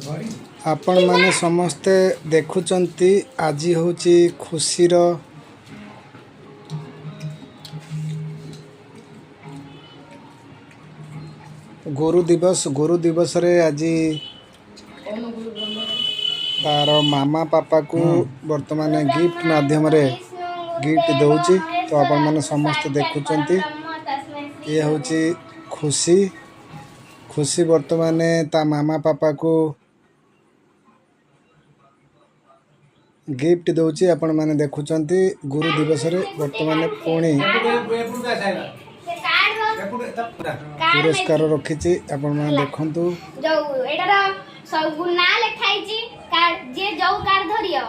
ଆପଣମାନେ ସମସ୍ତେ ଦେଖୁଛନ୍ତି, ଆଜି ହେଉଛି ଖୁସିର ଗୁରୁ ଦିବସ। ଗୁରୁ ଦିବସରେ ଆଜି ତାର ମାମା ପାପାକୁ ବର୍ତ୍ତମାନ ଗିଫ୍ଟ ମାଧ୍ୟମରେ ଗିଫ୍ଟ ଦେଉଛି। ତ ଆପଣମାନେ ସମସ୍ତେ ଦେଖୁଛନ୍ତି, ଇଏ ହେଉଛି ଖୁସି। ଖୁସି ବର୍ତ୍ତମାନ ତା ମାମା ପାପାକୁ ଗିଫ୍ଟ ଦେଉଛି। ଆପଣମାନେ ଦେଖୁଛନ୍ତି, ଗୁରୁ ଦିବସରେ ବର୍ତ୍ତମାନ ପୁଣି ପୁରସ୍କାର ରଖିଛି। ଆପଣମାନେ ଦେଖନ୍ତୁ।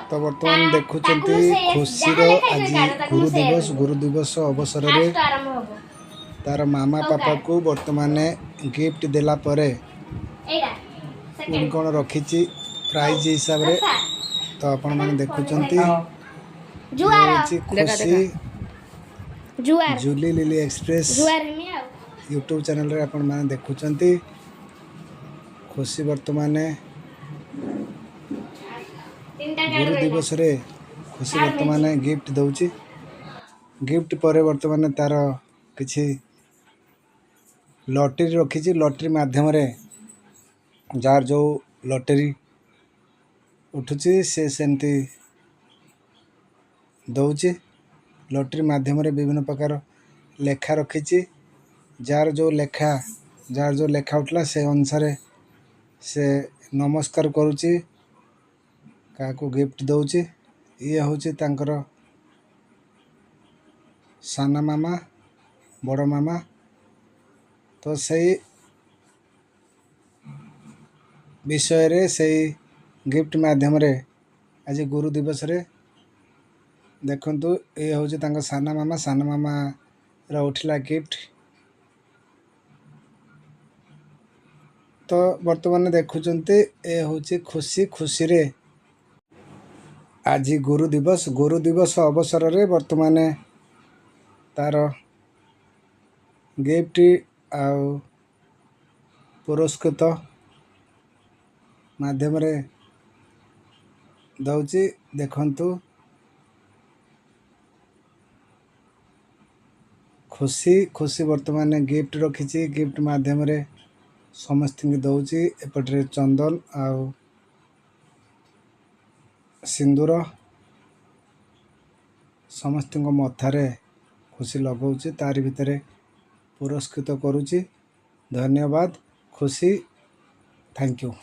ତ ବର୍ତ୍ତମାନ ଦେଖୁଛନ୍ତି ଖୁସିର ଆଜି ଗୁରୁ ଦିବସ। ଗୁରୁ ଦିବସ ଅବସରରେ ତାର ମାମା ପାପାକୁ ବର୍ତ୍ତମାନ ଗିଫ୍ଟ ଦେଲା ପରେ ପୁଣି କ'ଣ ରଖିଛି ପ୍ରାଇଜ୍ ହିସାବରେ, ତ ଆପଣମାନେ ଦେଖୁଛନ୍ତି। ହେଉଛି ଖୁସି, ଜୁଲି ଲିଲି ଏକ୍ସପ୍ରେସ୍ ୟୁଟ୍ୟୁବ୍ ଚ୍ୟାନେଲରେ ଆପଣମାନେ ଦେଖୁଛନ୍ତି। ଖୁସି ବର୍ତ୍ତମାନ ଗୁରୁ ଦିବସରେ ଖୁସି ବର୍ତ୍ତମାନ ଗିଫ୍ଟ ଦେଉଛି। ଗିଫ୍ଟ ପରେ ବର୍ତ୍ତମାନ ତାର କିଛି ଲଟେରୀ ରଖିଛି। ଲଟେରୀ ମାଧ୍ୟମରେ ଯାହାର ଯେଉଁ ଲଟେରୀ ଉଠୁଛି, ସେ ସେମିତି ଦେଉଛି। ଲଟେରୀ ମାଧ୍ୟମରେ ବିଭିନ୍ନ ପ୍ରକାର ଲେଖା ରଖିଛି। ଯାହାର ଯେଉଁ ଲେଖା ଉଠିଲା, ସେ ଅନୁସାରେ ସେ ନମସ୍କାର କରୁଛି, କାହାକୁ ଗିଫ୍ଟ ଦେଉଛି। ଇଏ ହେଉଛି ତାଙ୍କର ସାନ ମାମା, ବଡ଼ ମାମା। ତ ସେଇ ବିଷୟରେ ସେଇ ଗିଫ୍ଟ ମାଧ୍ୟମରେ ଆଜି ଗୁରୁ ଦିବସରେ ଦେଖନ୍ତୁ, ଇଏ ହେଉଛି ତାଙ୍କ ସାନ ମାମା। ସାନ ମାମାର ଉଠିଲା ଗିଫ୍ଟ। ତ ବର୍ତ୍ତମାନ ଦେଖୁଛନ୍ତି, ଏ ହେଉଛି ଖୁସି। ଖୁସିରେ ଆଜି ଗୁରୁ ଦିବସ। ଗୁରୁ ଦିବସ ଅବସରରେ ବର୍ତ୍ତମାନ ତାର ଗିଫ୍ଟ ଆଉ ପୁରସ୍କୃତ ମାଧ୍ୟମରେ ଦେଉଛି। ଦେଖନ୍ତୁ, ଖୁସି ଖୁସି ବର୍ତ୍ତମାନ ଗିଫ୍ଟ ରଖିଛି। ଗିଫ୍ଟ ମାଧ୍ୟମରେ ସମସ୍ତଙ୍କୁ ଦେଉଛି। ଏପଟରେ ଚନ୍ଦନ ଆଉ ସିନ୍ଦୁର ସମସ୍ତଙ୍କ ମଥାରେ ଖୁସି ଲଗାଉଛି, ତାରି ଭିତରେ ପୁରସ୍କୃତ କରୁଛି। ଧନ୍ୟବାଦ ଖୁସି, thank you.